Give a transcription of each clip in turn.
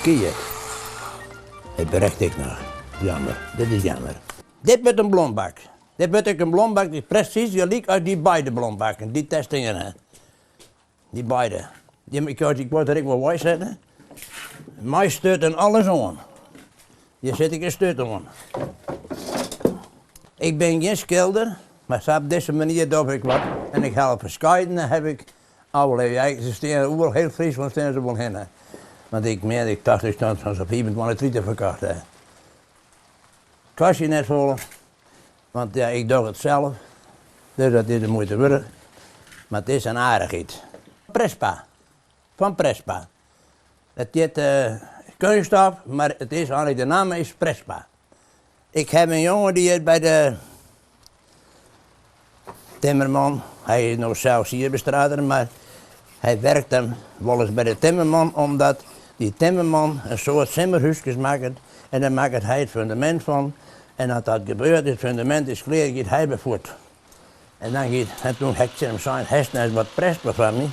ferkeard. It brekt ek noch. Jammer, dit is jammer. Dit wurdt in blombak. Dit wurdt ek in blombak dy't presys gelyk as dy beide blombakken dy't dêr steane. Dy beide. Dy, ik, ik wol der ek wol wei sette. Mei sturt en alles oan. Hjir sit ek in sturt oan. Ik bin gjin skilder, mar sa op dizze manier doch ik wat. En ik help ferskeidene heb ik ôflevere. Se steane oeral, hiel Fryslân steane se wol hinne. Want ik meen, ik tocht ik dat sa'n 25, 30 ferkocht ha. Kostje net folle, want ja, ik doch it sels. Dus dat is de muoite wurdich. Mar it is in aardichheid. Prespa. Fan Prespa. It hjit keunststof, mar it is eigentlik de namme is Prespa. Ik haw in jonge dy is by de timmerman. Hy is no sels sierbestrader, mar hy werkt dan wolris by de timmerman omdat dy timmerman in soad simmerhúskes makket en dêr makket hy it fundamint fan. En as dat gebeurt, it fundamint is klear, giet hy wer fuort. En dan giet, en toen ha ik tsjin him sein, hast net wat Prespa foar my?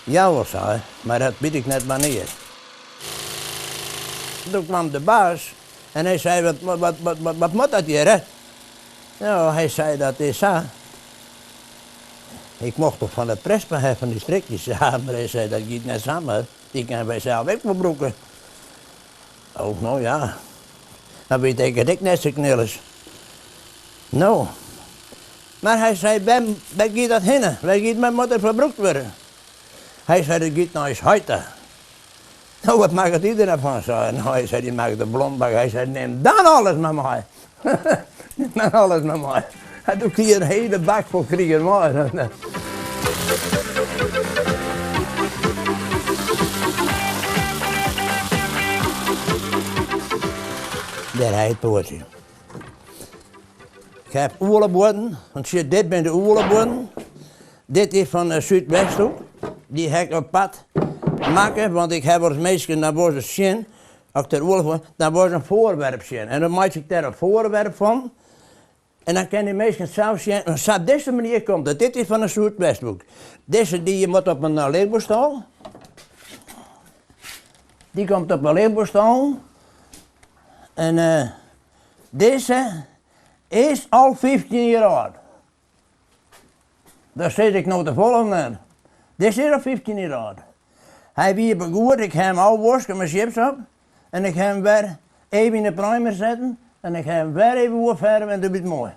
Jawol, sei hy, mar dat wit ik net wannear. Doe kwam de baas en hy sei, wat, wat, wat, wat, wat moat dat hjir, hè? No, hy sei, dat is sa. Ik mocht toch fan dat Prespa ha, fan dy strikjes? Ja, mar hy sei, dat giet net samar, dy kinne wy sels ek wol brûke. Oh, no ja, dan wit ik it ek net, sei Knilles. No, mar hy sei, wêr, wêr giet dat hinne? Wêr giet, wêr moat it foar brûkt wurde? Hy sei, dat giet nei ús heit ta. No, wat makket dy der nou fan? sei hy. No, hy sei, dy makket in blombak. Hy sei, nim dan alles mar mei. Nim dan alles mar mei. En doe krige er in hiele bak fol krige er mei. Dêr ha je it poatsje. Ik ha ûlebuorden, want sjoch, dit binne de ûlebuorden. Dit is fan de Súdwesthoek. Dy ha ik apart makke, want ik ha wolris minsken, dan wolle se sjen, as ik der ûle fan, dan wolle se in foarwerp sjen. En dan meitsje ik dêr in foarwerp fan. En dan kinne dy minsken sels sjen, en sa op dizze manier komt it. Dit is fan de Súdwesthoek. Dizze dy moat op in lichtboestel. Dy komt op in lichtboestel. En dizze is al 15 jier âld. Dêr sis ik no te folle of net? Dizze is al 15 jier âld. Hy wie begoed, ik ha him ôfwaske mei sjippsop en ik ha him wer even yn de primer setten en ik ha him wer even oerferve en doe wie it moai.